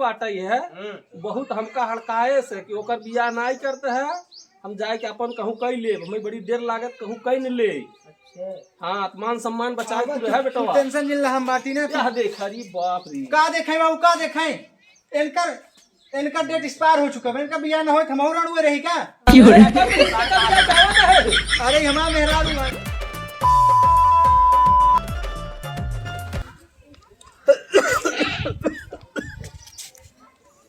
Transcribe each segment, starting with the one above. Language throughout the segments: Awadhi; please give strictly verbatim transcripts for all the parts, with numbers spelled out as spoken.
बाटइ है, हम्म। बहुत हमका हड़काए से कि ओकर बियाह नाहीं करत है, हम जाए के अपन कहूँ कइ लेब, हमें बड़ी देर लागत कहूँ कइ न ले। अच्छा। हाँ, मान सम्मान बचाए के रहे बेटवा। Tension जिन ला हम बाटी ना। का देख, अरे बाप रे। का देखे बाबू, का देखे? इनकर, इनकर date expire हो चुका बा, इनका बियाह ना होए त हमहू रड़ुए रही का? की हो रे? अरे हमार मेहरारू है।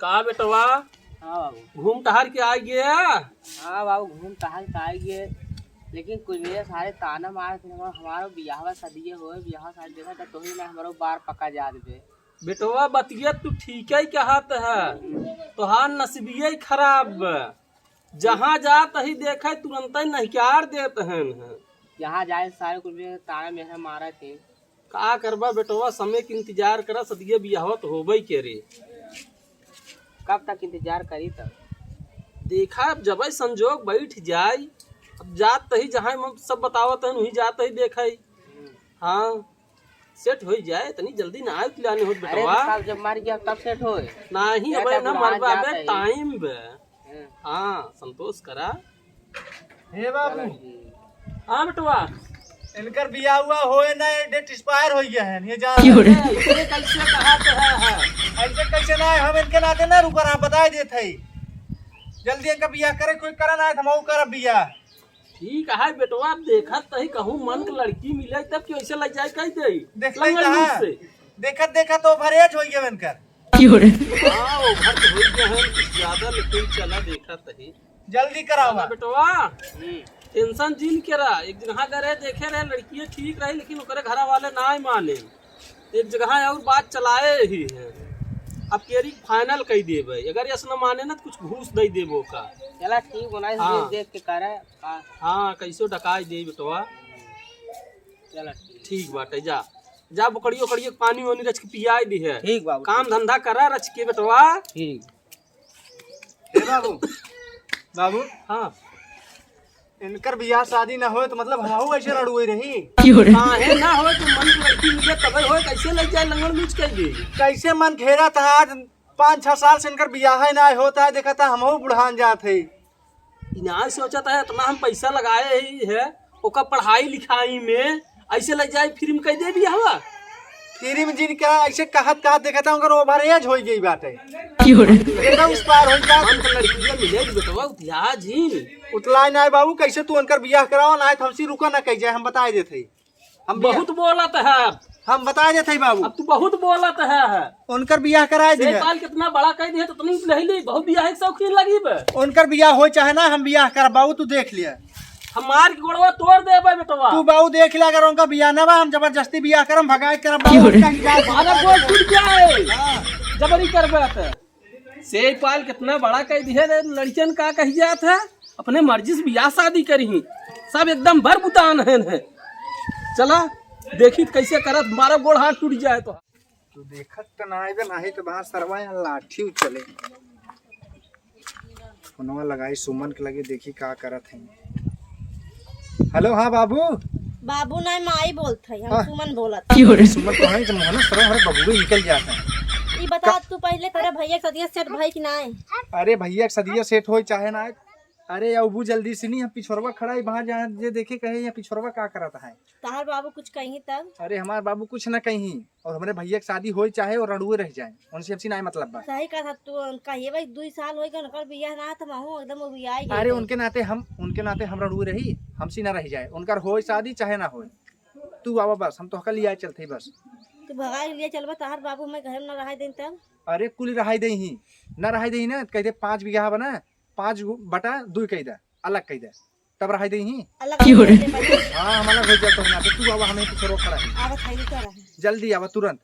का बेटवा? हाँ बाबू। घूम टहर के आ गया? हाँ बाबू, घूम टहर के आ गए, लेकिन कुछ मेरे सारे ताना मारत हैं, "हमार-, हमारो बियाहवा सदिये होए, बियाहवा शादी देखा त तोही ना हमारो बार पका जात बे।" बेटवा, बतिया तू ठीक ही कहत है, तोहार नसीबिये खराब बा। जहाँ जात ही देखे तुरंते नहिकार देत हन। जहाँ जाए सारे कुछ भी ताना मेहरा मारत है। का करबा बेटवा, समय के इंतजार करा, सदिये बियाहवा त होबे के रे। कब तक इंतजार करी तब? देखा, अब जबे संजोग बैठ जाई, अब जात ही जहाँ हम सब बतावत हन, वहीं जात ही देखई। हम्म। हाँ, set होइ जाए, इतनी जल्दी ना आए, लाने होत अरे, बेटवा। तो साल जब मर गया तब set होए। नाही, क्या अबे तब ना बुढ़ान मरबा, जात अबे है? Time बे। हाँ। हाँ, संतोष करा। हे बाबू। चलो ठीक। हाँ बेटवा। इनकर बियाह हुआ होए ना, date expire हो गया है, ये जान क्यों रे? लो। ऐसे कैसे कहा तो है, है? ऐसे कैसे ना है, हम इनके नाते ना रुका रहा, बताए देत है। जल्दी इनका बियाह करे, कोई करा ना है, तो हम करब बियाह। ठीक है बेटवा, अब देखत तही कहूँ मन के लड़की मिले तब क्यों ऐसे लग जाए कह दे। देख लंगड़ लइका, मुंह से। देखत देखत over age होइ गया इनकर। क्यों रे? हाँ, over तो होइ गया है, कुछ ज्यादा, लेकिन चला देखत तही। जल्दी करावा। चला बेटवा, हम्म। Tension जिन के रहा, एक जगह गए रहे, देखे रहे, लड़की ठीक रही, लेकिन ओकरे घर वाले ना माने। एक जगह और बात चलाए ही है, अब केरी final कही देबे, अगर यस न माने ना तो कुछ घूस दे देबो का। चला ठीक बनाए, हाँ। देख, देख के करे। हाँ। हाँ, कैसो डकाई दे बेटवा। चला ठीक। ठीक बाटे, जा, जा बोकड़ियो, बोकड़ियो के पानी वानी रच के पियाई दी है। ठीक बाबू। काम धंधा करा रच के बेटवा। ठीक। ए बाबू, बाबू। हाँ। इनकर बियाह शादी ना होए तो मतलब हमहू ऐसे रड़ुए रही। काहे ना होए, तो मन की लड़की मिले तबे होए, कैसे लग जाए लंगड़ लूच के लिए? कैसे मन घेरा था आज, पाँच छह साल से इनकर बियाह है ना होता है, देखा था हमहू बुढ़ान जात है। इनाय सोचत है, इतना हम पैसा लगाए ही है, ओकर पढ़ाई लिखाई में, ऐसे लग जाए फिर कह दे बियाहवा। फिर जिन क्या ऐसे कहत कहत देखा था, उनकर over age होइ गई बाटे। क्यों रे? एकदम उस पार होइ गया। हम तो लड़कियां मिले जी बेटवा, उतिया जी। उतलाए ना बाबू, कैसे तू उनकर बियाह करावा ना, तो हमसे रुका ना कह जाए, हम बताए देते हैं। हम बियाह बहुत बोलत है। हम बताए देते हैं बाबू। अब तू बहुत बोलत है। उनकर बियाह कराए दे। सेपाल कितना बड़ा कह दिया, तो तुम नहीं ले, बहुत बियाह के शौकीन लगी बे। उनकर बियाह हो चाहे ना, हम बियाह करब बाबू, तू देख लिया। हम मार के गोड़वा तोड़ देबे बेटवा। तू बाबू देख ले, अगर उनका बियाह ना बा, हम जबरदस्ती बियाह करम, भगाए करम बाबू, क्यों रे? कहीं जाए। हमारा गोड़ टूट जाए। हाँ। जबरी करबे त। सेपाल कितना बड़ा कह दिहे रे, लड़कियन का कही जात है, अपने मर्जी से बियाह शादी करी ही, सब एकदम भर बुतान है। चला देखी त कैसे करत, मारा गोड़ हाथ टूट जाए तो। तू देखत त ना आइबे, नाही त बा सरवा यहाँ लाठी उचले। फोनवा लगाई सुमन के लगे, देखी का करत है। हेलो, हाँ बाबू। बाबू नहीं, माई बोलत है, हम हाँ। सुमन बोलत। सुमन तो है, जब मोहना सरवा हमारे बबुए निकल जाता है। ई बता, का- तू पहले तेरे भैया के सदिया सेट भाई की ना है? अरे भैया के सदिया सेट होए चाहे ना है, अरे अबू जल्दी से नहीं, हम पिछोरवा खड़ा है, वहाँ जहाँ जे देखे कहे, यहाँ पिछोरवा का करत है। तहार बाबू कुछ कही तब? अरे हमार बाबू कुछ ना कही, और हमरे भैया के शादी होए चाहे और रड़ुए रह जाए, उनसे हमसे ना मतलब बा। सही कहा तू, उनका ये भाई दुई साल होई गए, उनकर बियाह ना, तो महू एकदम उबियाई गए अरे थे। उनके नाते हम, उनके नाते हम रड़ुए रही, हमसे ना रह जाए, उनकर होए शादी चाहे ना होए। तू आवा बस, हम तोहका लिया चलते ही बस। तू भगाए के लिए चलबा, तहार बाबू हमें घर में ना रहाई देन तब? अरे कुल रहाई दे ही, ना रहाई दे ही ना, कहते पाँच बीघा बना, पाँच गो बटा दुई कह दे, अलग कह दे, तब रहाई दे ही। अलग की हो रे? हाँ, हम अलग हो जाए तो ना, तो तू आवा, हमें पीछे रोक खड़ा है। आवत है, रुका रहा। जल्दी आवा, तुरंत।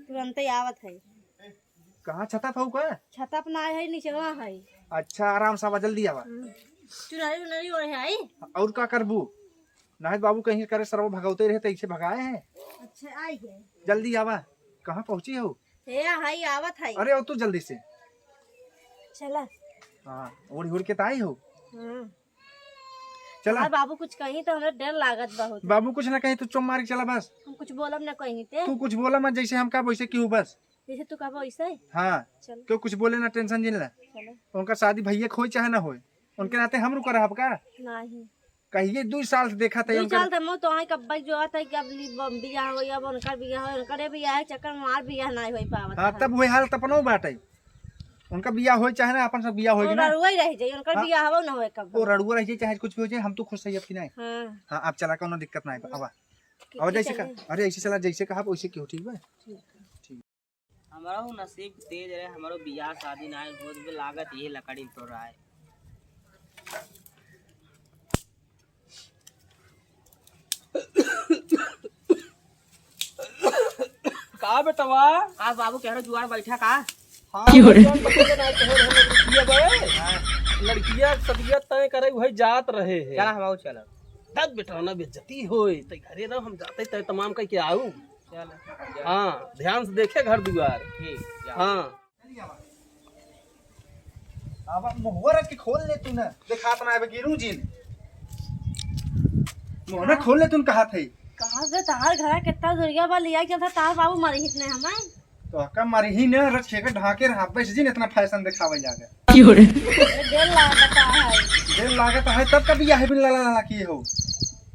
तुरंत ही आवत है। कहाँ छता था का? छता पे ना है, नीचे वहाँ है। अच्छा, आराम से आवा, जल्दी आवा। हम्म। चुनरी उनरी ओढ़े आई। और का करबू? नाहित बाबू कहीं करे सरवा भगौते रहे तो इसे भगाए हैं। अच्छा, आई है। जल्दी आवा। कहाँ पहुँची हो? हे, हाई आवत है। अरे, आओ तू जल्दी से। चला। हाँ, ओढ़ ओढ़ के तो आई हो। हाँ। चला। हाँ, बाबू कुछ कहीं तो हमें डर लागत बहुत। बाबू कुछ ना कहीं, तू चुप मार के चला बस। हम कुछ बोलब ना कहीं ते। तू कुछ बोला मत, जैसे हम का वैसे क्यों बस। जैसे तू कहबो वैसे ही। हाँ। चल। क्यों कुछ बोले ना, टेंशन जिन ला। चलो। उनका शादी भैया के होई चाहे ना होई, उनके नाते हम रुका रहब का? नहीं। कहिए दू साल से देखा था दुई उनकर साल त मौत तो आई, कब जो आता है कि अब ली ब-, बियाह होई, अब उनकर बियाह होई, उनकरे बियाह है, चक्कर में हमार बियाह नहीं होई पावत हाँ, है। तब वही हाल तपनो बाटे। उनका बियाह होई चाहे ना, अपन सब बियाह होई और ना। रड़ुआई रह जाई, उनकर हाँ। बियाह हो ना होए कब। वो रड़ुआ रह जाई, चाहे कुछ भी हो जाए, हम तो खुश है अब कि नहीं। हाँ। हाँ, आप चला, कोनो दिक्कत नहीं बा। आवा। कि-, अब कि जैसे चले? का-, अरे, ऐसे चला, जैसे कहा, वैसे क्यों, ठीक बा? ठीक। ठीक। हमारा वो नसीब तेज रहे, हमारो बियाह शादी ना होत बे, लागत ये लकड़ी तो रहा है। का बेटवा? का बाबू, केहरो जुआर बैठा का? हाँ, क्यों रे? जौन बच्चे के नाई कहे रहे, लड़किया बे। हाँ। लड़किया सदिया तय करे, वही जात रहे है। चला, हम आऊ चला। दस बेटवा ना बेइज्जती होए, तय घरे रहो, हम जाते तय तमाम कह के आऊ। चला। हाँ, ध्यान से देखे घर दुआर। ठीक, जा। हाँ। अब मुहवा रख के खोल ले तू ना, देखात ना आवे गिरू जी ने। मुहवा हाँ। खोल ले तू न कहा थे। कहाँ से तहार घर कितना दुरिया बा, लिया के था तहार बाबू मरी हितने हमें। तो हका मरी ही ना, रच के ढाके रहा, बैठ जी ने इतना फैशन दिखावे लागे। क्यों रे? अरे डेढ़ लाख का है। डेढ़ लाख का है, तब का बियाह बिन लाला लाला किए हो।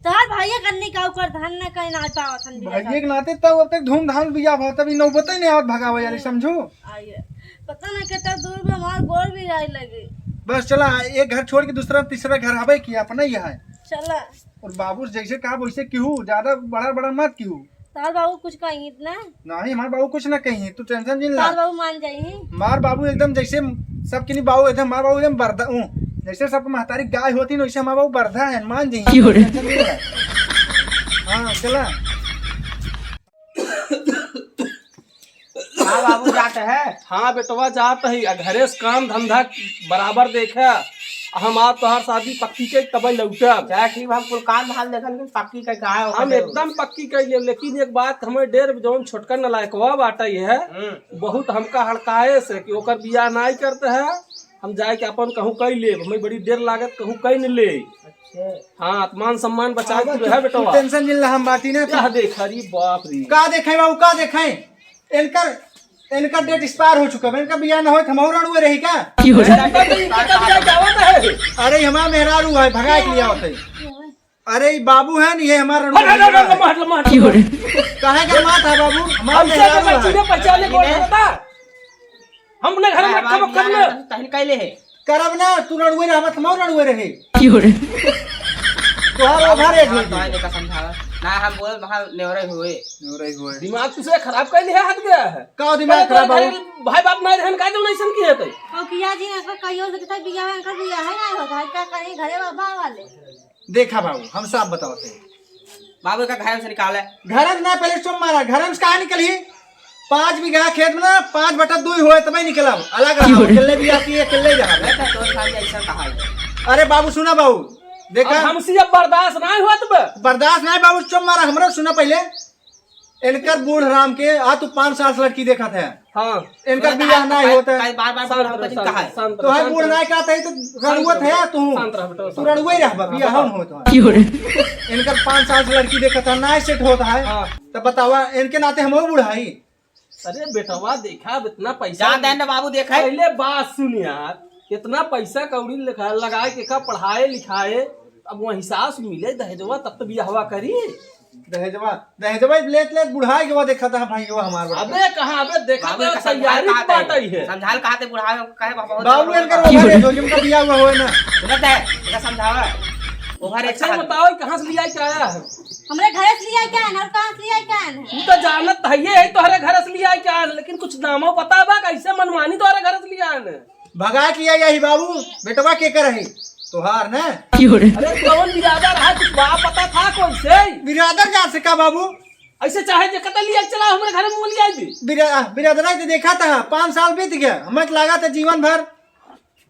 तोहार भैया कन्नी का ओकर धन न कहीं ना पावत हन बिना भैया के नाते तब अब तक धूमधाम बियाह भा, तब ई नौबते नहीं आवत भगावे वाली, समझू? आइए। पता ना कितना दूर में हमार गोड़ भी जाए लगे। बस चला, एक घर छोड़ के दूसरा तीसरा घर आवे की अपना ही है। चला। और बाबू जैसे कहा वैसे किहू, ज्यादा बड़ा बड़ा मत किहू। तार बाबू कुछ कही इतना? नहीं, हमार बाबू कुछ ना कही, तू टेंशन जिन ला। तार बाबू मान जाई। मार बाबू एकदम जैसे सब किनी बाबू एकदम, मार बाबू एकदम बरदा, ऊ, जैसे सबके महतारी गाय होती ना, वैसे हमार बाबू बरदा है, मान जाई। क्यों रे? टेंशन जिन ला। हाँ, चला। हाँ बाबू, जात है। हाँ बेटवा, जात है। आ घरे से काम धंधा बराबर देखा। हम आप तोहार शादी पक्की के तब लौटब। चला ठीक बा, हम कुल काम धाम देखल, लेकिन पक्की के कहा हो हम कहे हो? एकदम पक्की कर लेब, लेकिन एक बात हमें डेर, जौन छोटका नलायकवा बाटा ये है, हम्म। बहुत हमका हड़काए से कि ओकर बियाह नाई करते है, हम जाए के अपन कहूँ कई लेब, हमें बड़ी डेर लागत कहूँ कई न ले। अच्छा। हाँ, मान सम्मान बचा के रहे बेटवा। टेंशन जिन ला, हम बाटी ना। क्या देख, अरे बाप रे। का देखे बाबू, का देखे? इनकर, इनकर डेट एक्सपायर हो चुका है, इनका बियाह ना होए, हम और रणुए रही का? क्यों रे? इनका तो, इनका तो बियाह जावत है। अरे, हमारा मेहरारू है, भगा के लिया होते। अरे, ई बाबू है नहीं, ये हमारा हट, हट, हट, रणुए हट, है। हट, हट, हट। क्यों रे? काहे का मात है बाबू? हमारा हमसे मेहरारू तो है। चीजें पहचाने को नहीं पता। हम अपने घर में हाँ, रखब, हमार रखब बियाह ना। ना, तहन कैले है। करब ना, तू रणुए रह, मत हम रणुए रहे। क्यों रे? तोहार ओवर एज होई। तो आए लेकर समझावा। ना, हम बोल, वहाँ नेवरे हुए। नेवरे हुए। दिमाग तुसे खराब कर लिया, हट गया है। का दिमाग खराब बाबू? भाई बाप ना रहन का जो नहीं सन की है तो। और किया जी, ऐसा कहियो से कितना बिया है, इनका बिया है ना होता है, क्या करें घरे बाबा वाले। देखा बाबू, हम साफ बतावत है। बाबू का घर से निकाले। घर से ना, पहले चुप मारा, घर से कहाँ निकली? पाँच बीघा खेत में ना, पाँच बटा दो ही होए, तबे निकलब। अलग रहो, अकेले भी आती है, अकेले ही रहो। मैं तो तोर खाली ऐसा कहा है। अरे बाबू, सुना बाबू, देखा? अब हमसे अब बर्दाश्त ना होत बे। बर्दाश्त ना बाबू, चुप मारा, हमरा सुना पहले। इनकर बूढ़ राम के, आ तू पाँच साल से लड़की देखत है। हाँ। इनकर बियाह ना होता है। कई बार बार शांत रहो, शांत रहो, शांत रहो। तो है बूढ़ ना कहते हैं तो रड़ुआ है तू। शांत रहो बेटा, तू रड़ुआ ही रहबा, बियाह हम होत है। क्यों रे? इनकर पाँच साल से लड़की देखत है, ना सेट होता है। हाँ। तो बतावा, इनके नाते हम बूढ़ा ही। अरे बेटवा, देखा, अब इतना पैसा जान दे ना बाबू, देखा। पहले बात सुन यार, इतना पैसा कौड़ी लिखा, लगाए के का पढ़ाए लिखाए, अब वही सास मिले दहेजवा, तब तो बियाहवा करी। दहेजवा, दहेजवा लेत लेत बुढ़ाए के बाद देखा था भाई, वो हमार बड़ा। अबे कहाँ, अबे देखा बाबू, तो एक समझाल तैयारी कहा बात थे, आई है। समझाल कहा थे बुढ़ाए, कहे बाबा, बहुत बाबू जरूरत इनकर है। ओवर एज हो, जिनका बियाह हुआ होए ना। सुनत है, इनका समझावा। ओवर एज अच्छा कहा थे। बताओ, कहाँ से लिया, क्या आया है? हमरे घरे से लिया क्या है, और कहाँ से लिया क्या है? तू तो जानत है, ये है तोहरे घरे से लिया क्या है, लेकिन कुछ नामो पता बा, कैसे मनमानी तोहरे घरे से लिया है? भगा के लिया यही बाबू, बेटवा के कर है? तोहार ना। अरे कौन बिरादर है, कुछ बाप पता था कौन से? बिरादर जा से का बाबू? ऐसे चाहे जे कतल लिया चला, हमरे घर में लिया दे। बिरा-, बिरादरा तो देखा था, पाँच साल बीत गया, हमें तो लगा था जीवन भर।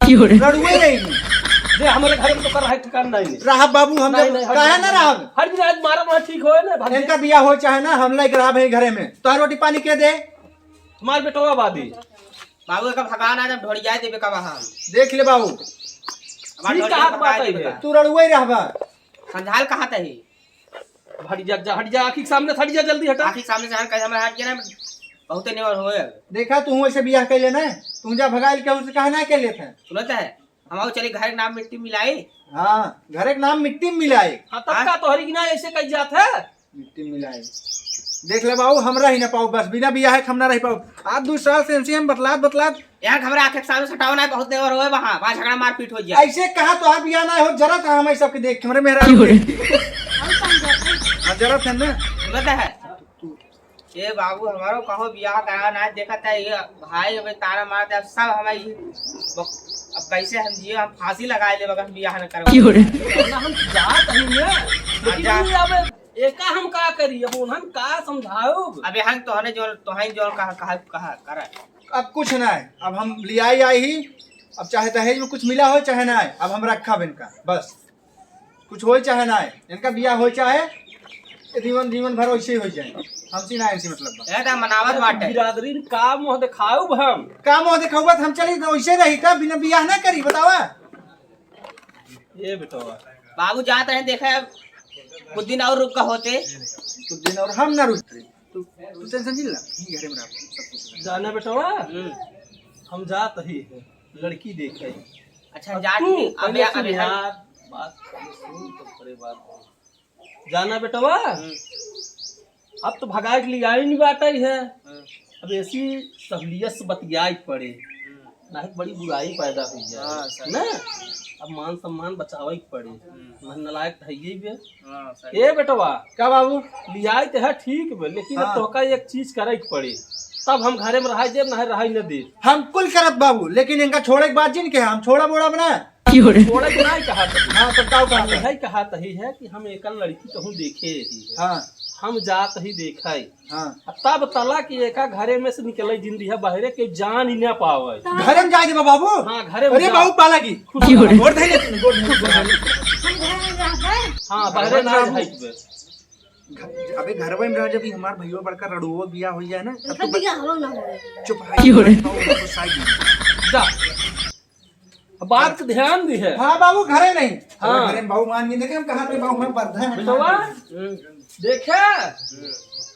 क्यों रे? रड़ुए रही। जे हमरे घर में तो कर रहा है ठिकाना नहीं। रहा बाबू, हम नहीं, जब नहीं, हट काहे जा। ना रहा? हट जा, आज मारा मारा ठीक होए ना, भाग इनका जा। बियाह हो चाहे ना, हम लाइक रहा है घरे में। तो रोटी पानी के दे? हमार बेटवा बादी। बाबू, एका भगाना जब ढोड़िया देबे का वहाँ। देख ले बाबू। हमार ठीक ढोड़िया कहा भगा बात है देबे बे। का। तू रड़ुए रहबा। संझाल कहाँ तही? हट जा, जा, हट जा, आँखी के सामने से हट जा, जल्दी हटा। आँखी के सामने से हट, कहीं हमारे हट गया ना। बहुते नेवर होए। देखा, तू ऐसे बियाह कैले ना, तू जा भगाइल के उससे कहा ना कैले थे। सुनत है, हम चली घर के नाम मिट्टी मिलाई। हाँ, घर के नाम मिट्टी में मिलाई। हाँ, तब हाँ? का तोहरी की ना ऐसे कह जात है? मिट्टी में मिलाई। देख ले बाबू, हम रही ना पाऊ, बस बिना बियाह के हम ना रह पाऊ। आज दो साल से इनसे हम बतलात बतलात। यहाँ हमरा आँख के सामने सटाओ ना, बहुत नेवर होए वहाँ, वहाँ झगड़ा मारपीट हो जाए। ऐसे कहा तोहार बियाह ना हो, जरा था हम सबके देख, हमरे मेहरा देख के। हाँ, जरा था ना। सुनत है? तू ए बाबू, हमारो कहो बियाह करा ना, देखत है ये भाई, अबे तारा मार दे, अब सब हमारी, अब कैसे हम जिए, हम फांसी लगा ले, अगर हम बियाह न करवा। क्यों रे? ना, हम जात ही ना, लेकिन जा। ये अब एका हम का करी, अब उन्हन का समझाओ? अबे हम तोहने जो, तोहन जो कहा, कहा, कहा, करा। अब कुछ ना है, अब हम लियाई आई ही, अब चाहे दहेज में कुछ मिला हो चाहे ना है, अब हम रखब इनका, बस। कुछ होए चाहे ना आए, इनका बियाह होए चाहे, ये जीवन, जीवन भर वैसे ही हो जाए। हमसे ना इनसे मतलब बा। ये तो मनावत बाटे। बिरादरी में का मुंह दिखाऊ हम? का मुंह दिखाऊ बा? हम चली तो वैसे रही, तब बिना बियाह ना करी, बतावा। ये बेटवा। बाबू जात रहे, देखे, कुछ दिन और रुक का होते। कुछ दिन और हम ना रुकते। तू, तू टेंशन जिन ला, यही घरे में रह, सब कुछ। जाना बेटवा, हम्म। हम जात ही है, लड़की देखे। अच्छा, अब जात तू ही, अब पहले या-, अब सुन यार। यार, बात पहले सुन, तो करे बात। जाना बेटवा, हम्म। अब तो भगाए के लिए आई नहीं बाटे है। हम्म। अब ऐसी सहूलियत से बतियाए के पड़े। हम्म। नाहीं तो बड़ी बुराई पैदा हुई है। हाँ, सही। ना? अब मान सम्मान बचावे के पड़े। हम्म। मन नलायक तो है ही बे। हाँ, सही। ए बेटवा, का बाबू? लियाई तो है ठीक बे, लेकिन अब हाँ। तोहका एक चीज करे के पड़े, तब हम घरे में रहाई देब, नाहीं रहाई न देब। हम कुल करब बाबू, लेकिन इनका छोड़े के बात जिन के हम छोड़ा बोड़ा बना। छोड़े के नाहीं कहा तही। हाँ, तब का कहा हम तही? यही कहा तही है कि हम एक लड़की कहूँ देखे ही है। हाँ। हम जात ही देखे। हाँ। आ तब तला कि एका घरे में से निकले जिंदी है, बहरे के जान ही ना पावे। घरे में जाए देबा बाबू? हाँ, घरे में अरे जा। बाबू, पाला की। खुश रहो। गोड़ धइले तूने, गोड़ धइले। हम घरे में रहबे। हाँ, बहरे ना जाए। घ-, अबे घरवे में रह, जब ई हमार भइयो बड़का रड़ुओ बियाह हो जाए ना, तब उनका तो ब-, बियाह हो ना होए। चुप है, क्यों रे? बाबू, बाबू, साइड में। जा। अब बात के ध्यान दी है। हाँ बाबू, घरे नहीं। हाँ। अरे घरे में बाबू मान नहीं देखे, हम कहाँ पे बाबू, हम बर्धा है। बेटवा, हम्म। देखे, हम्म।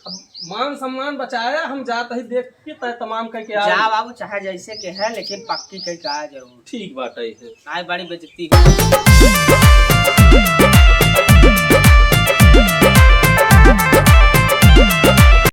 अब मान सम्मान बचाया, हम जात ही देख के तय तमाम कह के आ। जा बाबू, चाहे जैसे के है, लेकिन पक्की कह के आ जरूर। ठीक बात है। नाहीं बड़ी बेइज्जती हो।